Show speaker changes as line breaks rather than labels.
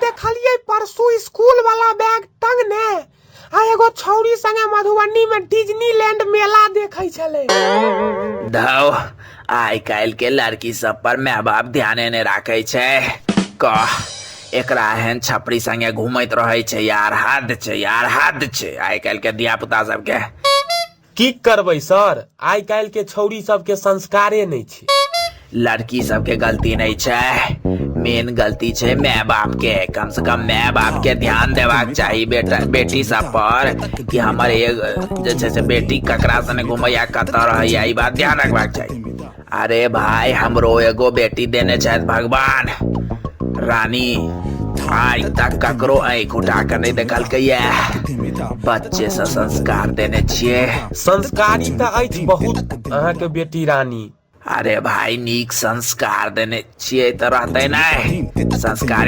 देखलियै परसू स्कूल वाला बैग टंगने आ एगो छौरी संगे मधुबनी में डिज्नीलैंड मेला देखै छलै।
धौ, आइ काल्हि के लड़की सब पर माय बाप ध्याने नहि राखै छै। कह, एकरा एहन छपरी संगे घूमैत रहै छै यार, हद छै यार, हद छै आइ काल्हि के धिया पुता सबके।
की करबै सर, आइ काल्हि के छौरी सबके संस्कारे नहि छै।
लड़की सबके गलती नहीं छै, मेन गलती छै माय बाप के। कम से कम माय बाप के ध्यान देबाक चाही बेटा बेटी सब पर कि हमर एक जे छै से बेटी ककरा सने घुमैया, कतऽ रहैया, ई बात ध्यान रखबाक चाही। अरे भाई, हमरो एगो बेटी देने छथि भगवान, रानी। आइ तक ककरो आँखि उठा कऽ नहि देखलकैया, बच्चे से संस्कार देने छियै।
संस्कारी तऽ अछि बहुत अहाँके बेटी रानी।
अरे भाई, नीक संस्कार देने छियै तऽ रहतै नहि संस्कार।